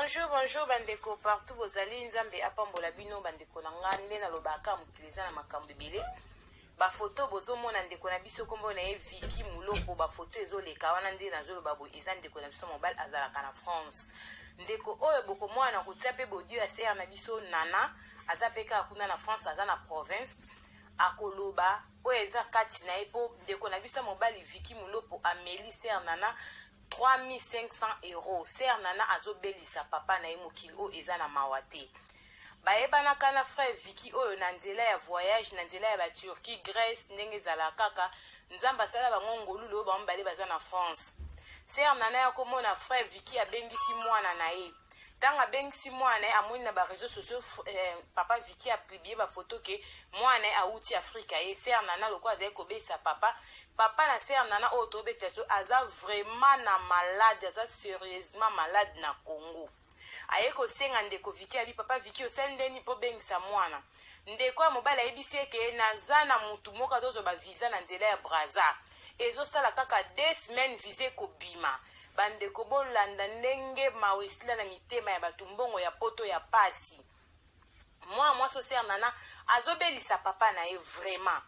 Bonjour, bonjour bandeko partout bozali, Nzambe apambola bino bandeko na nga. Nde nalobaka mokili eza na makambo ebele. Bafoto bozomona ndeko na biso nkombo na ye Vicky Mulopo, bafoto ezoleka wana nde nazoloba boye, eza ndeko na biso mobali azalaka na France. Ndeko oyo bokomona na kotia mpe bodio ya sere na biso Nana, aza mpe kaka kuna na France, aza na province, akoloba oyo eza kati na ye mpo ndeko na biso ya mobali Vicky Mulopo ameli sere Nana 3500 euros. Sœur Nana azobelisa papa na ye, mokili oyo eza na mawa te. Bayebanaka na frère Vicky oyo na nzela ya voyage, na nzela ya ba Turquie, Grèce, ndenge ezalaka kaka. Nzambe asala bango ngolu lelo bango mibale baza na France. Sœur Nana ya komona frère Vicky abengisi mwana na ye. Ntango abengisi mwana na ye, amoni na ba réseaux sociaux papa Vicky a publié ba photo ke mwana na ye awuti Afrika. Ye sœur Nana lokola azali kobesa papa, papa na sœur Nana oyo tobetela so aza vraiment na malade, aza sérieusement malade na Congo. Aye kosenga ndeko Vicky, abi papa Vicky osali ndeni mpo bengisa mwana. Ndeko ya mobali ayebisi ye ke naza na mutu moko azozwa ba visa na nzela ya Brazza, ezosala kaka 2 semaines visa ekobima. Bandeko bolanda ndenge mawa esila na mitema ya bato, mbongo ya poto ya pasi. Mwana mwasi sœur Nana azobelisa papa na ye vraiment.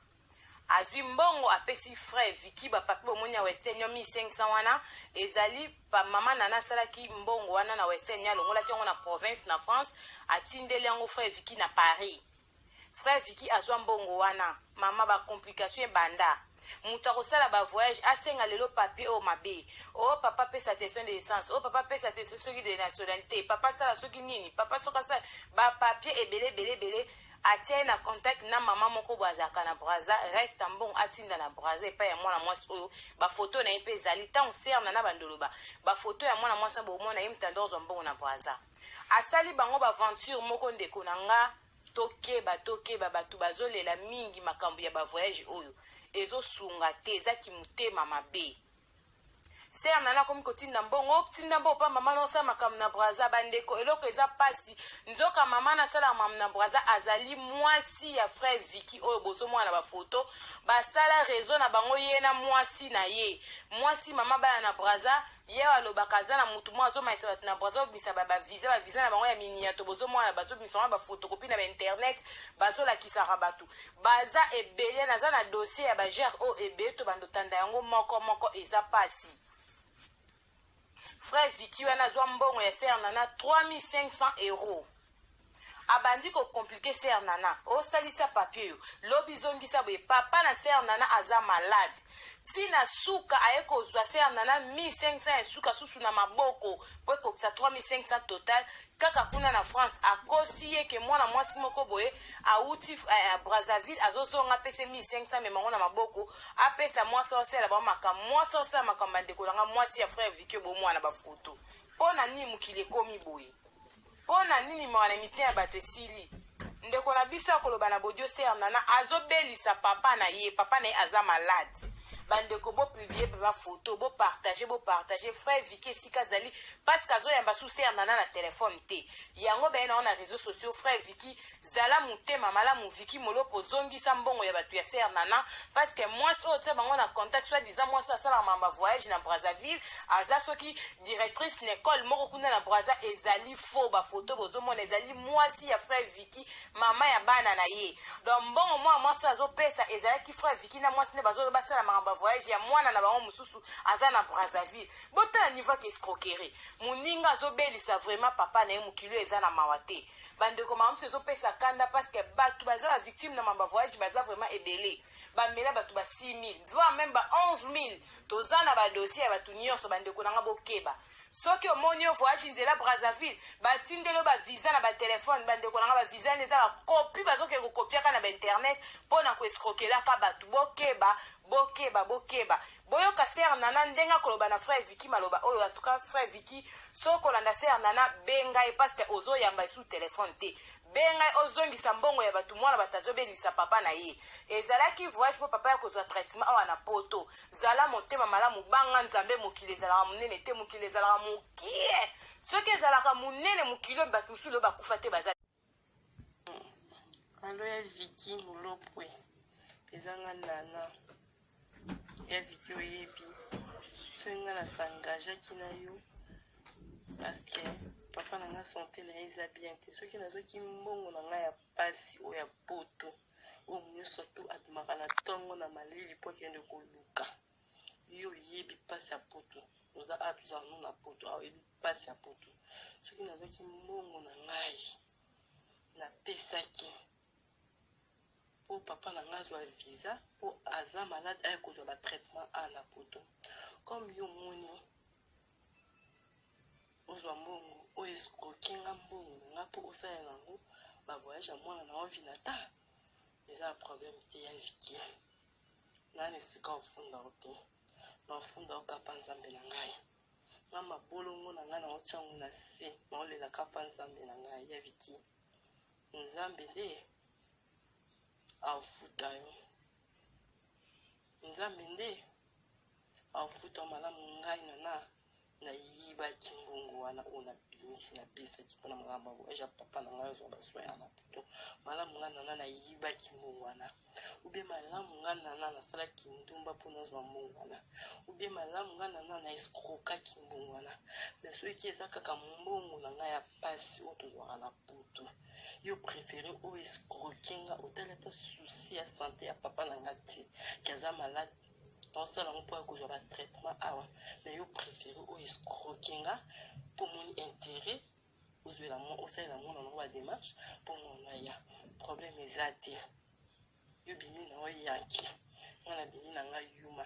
Azwi mbongo apesi frère Vicky bapapi bomoni ya Western Union 1500 wana ezali pa mama Nana asalaki mbongo wana na Western Union, alongolaki yango na province na France, atindeli yango frère Vicky na Paris. Frère Vicky azwa mbongo wana, mama ba complication ebanda. Moto akosala ba voyage asenga lelo papier oyo mabe. O papa pesa attestation de naissance, o papa pesa attestation soki de nationalité, papa sala soki nini, papa soki asala ba papier ebele ebele ebele. Atia ye na contact na mama moko boye azalaka na Brazza, reste mbongo atinda na Brazza epai ya mwana mwasi oyo. Bafoto na ye mpe ezali ntango sœur na bandoloba bafoto ya mwana mwasi bomona ye mutando ozwa mbongo na Brazza. Asali bango baventure moko. Ndeko na nga, tokeba, tokeba, bato bazolela mingi makambo ya bavoyage oyo ezosunga te, ezaki motema mabe. Sœur Nana akomi kotinda mbongo, otinda mbongo mpa mama na osala makambo na Braza. Bandeko, eloko eza mpasi, nzoka mama nasalaka makambo na Braza azali mwasi ya frère Vicky oyo bozomona na bafoto. Basala réseau na bango, ye na mwasi na ye, mwasi mama bana na Braza. Ye alobaka aza na mutu moko azomanisa bato na Braza, obimisa bavisa, bavisa na bango ya miniato bozomona, bazobimisa bango baphotocopie na bainternet, bazolakisaka bato baza ebele. Naza na dossier ya bagere oyo ebele, to bandotanda yango moko moko, eza pasi. Frère Vicky wana azwa mbongo ya sœur Nana 3500 euros, abandi kocompliquer sœur Nana, osalisa papier oyo lobi zongisa boye. Papa na sœur Nana aza malade, ntina suka aye kozwa sœur Nana 1500 ya suka susu na maboko po ekokisa 3500 total. Kaka kuna na France akosi ye ke mwana mwasi moko boye awuti Brazzaville azozonga, apesa 1500, memango na maboko, apesa mwasi osala bango makambo, mwasi osala makambo. Bandeko nanga, mwasi ya frère Vicky bomwana bafoto. Mpo na nini mokili ekomi boye? Mpo na nini mawa na mitema ya bato esili? Ndeko na biso akoloba na bodio, sœur Nana azobelisa papa na ye, papa na ye aza malade. Bandeko, bopublier mpe bafoto, bopartager, bopartager. Frère Vicky esika azali, parce que azoyamba su sœur Nana na telefone te, yango baye nango na réseaux sociaux. Frère Vicky, zala motema malamu. Vicky Molopo, ozongisa mbongo ya bato ya sœur Nana, parce que mwasi oyo tia bango na contact, soit disant mwasi asalaka mamba voyage na Brazzaville, aza soki directrice na école moko kuna na Braza, ezali faux. Bafoto bozomona ezali mwasi ya frère Vicky, mama ya bana na ye. Donc mbongo mwana mwasi oyo azopesa ezalaki frère Vicky na mwasi nde basala makambo ya voyage ya mwana na bango mosusu aza na Brazzaville. Botala niveau ya escroquerie, moninga azobelisa vraiment papa na ye. Mokili oyo eza na mawa te. Bandeko, mama mosusu ezopesa kanda, parce que bato baza bavictime na mamba voyage baza vraiment ebele. Bamela bato ba 6 000, voire même ba 11 000. Toza na badossier ya bato nyonso. Bandeko nanga, bokeba. Soki omoni yo voyage nzela Brazzaville, batindeli yo bavisa na batelefone, bandeko nanga, bavisa nde eza bakopi, bazokende kokopiaka na bainternet mpo na koescroquelaka bato. Bokeba, bokeba, bokeba. Boyoka sœur Nana ndenge akoloba na frère Vicky maloba oyo. En tout cas, frère Vicky, soki kolanda sœur Nana, benga ye, parce que ozoyamba esu telefone te. Benga ye ozongisa mbongo ya bato. Mwana bato azobelisa papa na ye, ezalaki voyage mpo papa ya kozwa traitement awa na poto. Zala motema malamu, banga Nzambe. Mokili ezalaka monene te, mokili ezalaka mokie. Soki ezalaka monene, mokili oyo bato mosusu oyo bakufa te baza. Allô ya Vicky Mulopwe, eza nga Nana. Ya Vicky, oyebi soki nga na s'engageaki na yo parce que Papa na nga sante na ye eza bien te. Soki nazwaki mbongo na nga ya pasi oyo ya poto, oyo nyonso tu abimaka na ntongo na malili mpo akende koluka. Yo oyebi pasi ya poto, oza awa, tozala no na poto awa, oyebi pasi ya poto. Soki nazwaki mbongo na ngai napesaki mpo papa na ngai azwa visa mpo aza malade aya kozwa ba traitement awa na poto, comme yo omoni ozwa mbongo oyo escroke nga mbongo na nga mpo osalela yango ba voyage ya mwana na yo Vinata, eza na problème te ya Viki. Nani esika ofunda yo te, na ofunda yo kapa Nzambe na ngai. Nga mabolongo na ngai naotia yango na se, naolela kapa Nzambe na ngai ya Viki. Nzambe nde aofuta yo, Nzambe nde aofuta yo malamu. Ngai nana nayibaki mbongo wana oyo nabimisi napesaki mpona makambo ya voyage ya papa na ngai azwa basoin ya na poto. Malamu ngai nana nayibaki mbongo wana, ubie malamu ngai nana nasalaki ndumba mpo nazwa mbongo wana, ubie malamu ngai nana na escrokaki mbongo wana. Mais soki eza kaka mbongo na ngai ya pasi oyo tozwaka na poto, yo préféré oyo escroke nga, otali ata souci ya sante ya papa na nga te, ki aza malade, naosala yango mpo ya kozwa ba traitement awa. Mais yo préféré oyo escroke nga mpo omoni intérêt ozwela osalela mwana nango ba démarche mpo mwana ya problème eza te. Yo bimi na yo yanke, nga na bimi na nga yuma,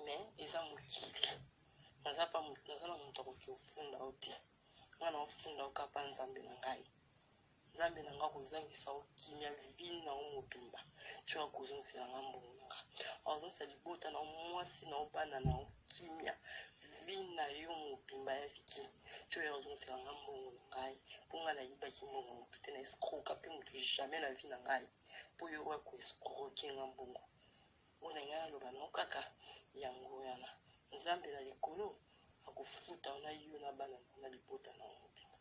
mais eza mokili, naza pa naza na moto akoki ofunda yo te. Nga na ofunda yo kapa Nzambe na ngai. Nzambe na nga akozangisa yo kimia vie na yo mobimba ti akozongisela nga mbongo na nga, azongisa libota na yo, mwasi na yo, bana na yo kimia vie na yo mobimba ya Viki ti oyo azongisela nga mbongo na ngai, mpo ngai nayibaki mbongo motu te, na escroka mpe motu jamais na vie na ngai mpo yo oyo akoescroke nga mbongo. Oyo na ngai naloba nao kaka yango wana, Nzambe na likolo akofuta na yo na bana na libota na yo mobimba.